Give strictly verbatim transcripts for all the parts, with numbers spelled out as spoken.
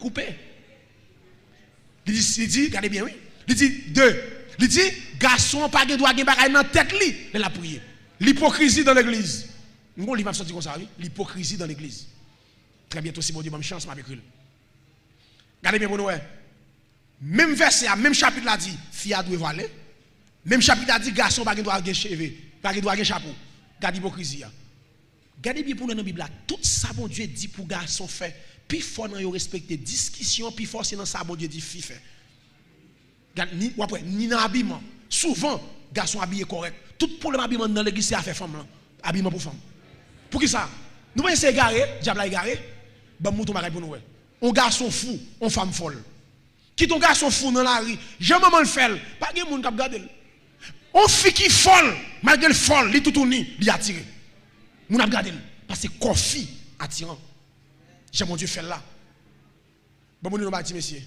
koupe. Li di, li di, gade byen, wi. Li di, de, li di, gason an pa gen dwa gen bagay nan tèt li lè l ap priye. Lipokrizi dan legliz. M gon liv m ap sòti konsa, wi. Lipokrizi dan legliz. Trè byento, si Bondye ban m chans, m ap ekri l. Gade byen pou nou wè. Menm vèsè a, menm chapit la di, fi a dwe vwale. Menm chapit la di, gason pa gen dwa gen cheve, pa gen dwa gen chapo. Gade ipokrizi a. Gade byen pou nou nan Bib la. Tout sa Bondye di pou gason fè, pifò nan yo respekte diskisyon, pifò se nan sa Bondye di fi fè. Gad, ni, w ap wè, ni nan abiman. Souvan, gason abiye kòrèk. Tout pwoblèm abiman nan legliz se afè fanm lan. Abiman pou fanm. Poukisa? Nou panse se egare, dyab la egare? Ban m montre yon bagay pou nou wè. On gason fou, on fanm fòl. Kit on gason fou nan lari, jan manman l fè l, pa gen moun k ap gade l. On fi ki fòl, malgre l fòl, li toutouni, li atire. Moun ap gade l, paske kò fi atiran. Jan Bondye fè l la. Bon, moun yo ba ti mesye.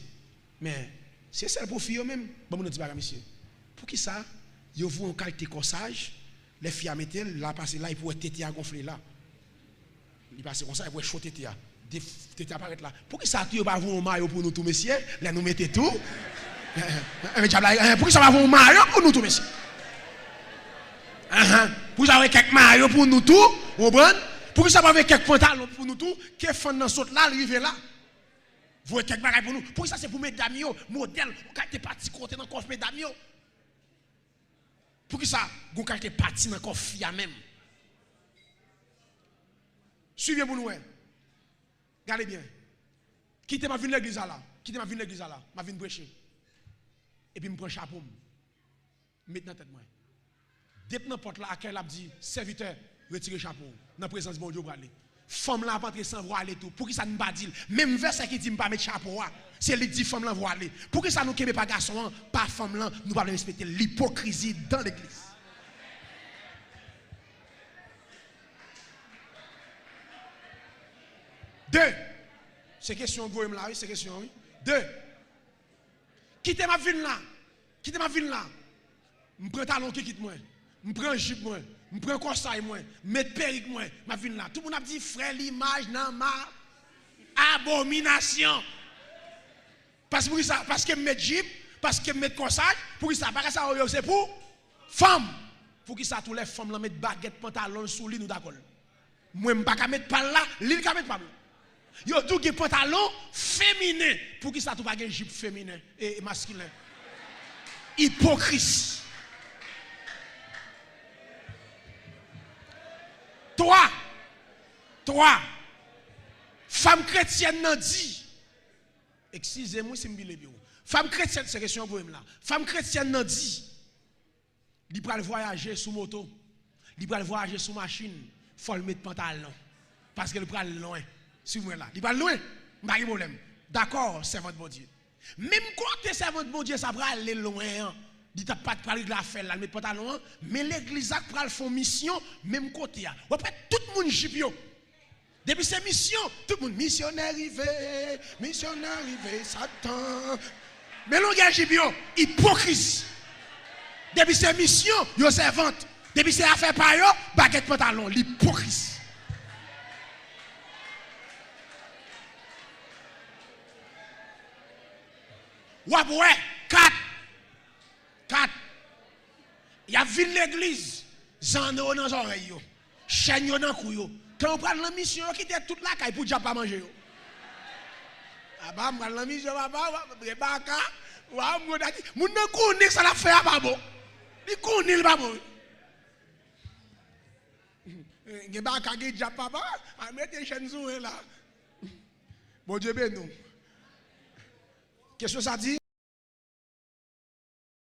Men, se sèl pou fi yo menm. Bon, moun yo ti bagay mesye. Poukisa yo voye yon kalite kòsaj, lè fi a mete l, la pase la, epi w wè tete a gonfle la. Li pase konsa, epi w wè cho tete a. De tete a parèt la. Poukisa tou yo pa voye yon mayo pou nou tou, mesye, lè nou mete tou? Enben, dyab la, eh, poukisa yo pa voye yon mayo pou nou tou, mesye? Ahan. Poukisa yo voye kèk mayo pou nou tou? Ou konprann? Poukisa yo pa voye kèk pantalon pou nou tou? Ke fann nan sot la, l rive la. Voye kèk bagay pou nou. Poukisa se pou medam yo, modèl, yon kalite pati kote nan kò medam yo? Poukisa gon kalite pati nan kò fi a menm? Swiv byen pou nou wè. Gade byen. Kite m ap vin legliz la la. Kite m ap vin legliz la la. M ap vin preche. Epi m pran chapo m. M met nan tèt mwen. Depi nan pòt la, akèy la ap di, sèvitè, retire chapo w. Nan prezans Bondye w prale. Fanm lan ap antre san vwale tou. Poukisa n pa di l? Menm vèsè ki di m pa met chapo a, se li k di fanm lan vwale. Poukisa nou kenbe pa gason an, pa fanm lan, nou pa vle respekte l? Lipokrizi dan legliz. De. Se kesyon w voye m la, wi, se kesyon, wi. De. Kite m ap vin la. Kite m ap vin la. M pran talon kikit mwen. M pran jip mwen. M pran kòsay mwen. M met perik mwen. M ap vin la. Tout moun ap di, frè, limaj nan ma. Abominasyon. Paske poukisa? Paske m met jip, paske m met kòsay. Poukisa? Bagay sa yo, yo se pou fanm. Poukisa tou lè fanm lan met bagèt pantalon l sou li, nou dakò l? Mwen, m pa ka met pa l la, li, l ka met pa m. Yo di w gen pantalon feminen. Poukisa tou pa gen jip feminen e, e maskilen? Ipokrit. Twa. Twa. Fanm kretyèn nan di. Eskize m wi si m pile pye w. Fanm kretyèn, se kesyon yo voye m la. Fanm kretyèn nan di. Li pral vwayaje sou moto. Li pral vwayaje sou machin. Fò l met pantalon. Paske l pral lwen. Swiv mwen la. Li pral lwen. M pa gen pwoblèm. Dakò, sèvant Bondye. Menm kote sèvant Bondye sa prale lwen an, li t ap pa t pral regle afè l la, l met pantalon an. Men legliz la k pral fè yon misyon, menm kote a. W ap wè tout moun jip yo. Depi se misyon, tout moun, misyonè rive, misyonè rive, Satan. Men longè jip yo, ipokrizi. Depi se misyon, yo sèvant. Depi se afè pa yo, bagèt pantalon, lipokrizi. W ap wè, kat, kat. Y ap vin legliz, zanno yo nan zòrèy yo, chèn yo nan kou yo. Tan yo pral nan misyon, yo kite tout lakay pou dyab pa manje yo. Papa, m pral nan misyon, papa, w ap gen baka, w ap gwo dati. Moun nan konnen sa l ap fè a pa bon. Li konnen li pa bon. Gen baka, gen dyab, papa, al mete chèn sou mwen la. Bondye beni w. Kesyon sa di,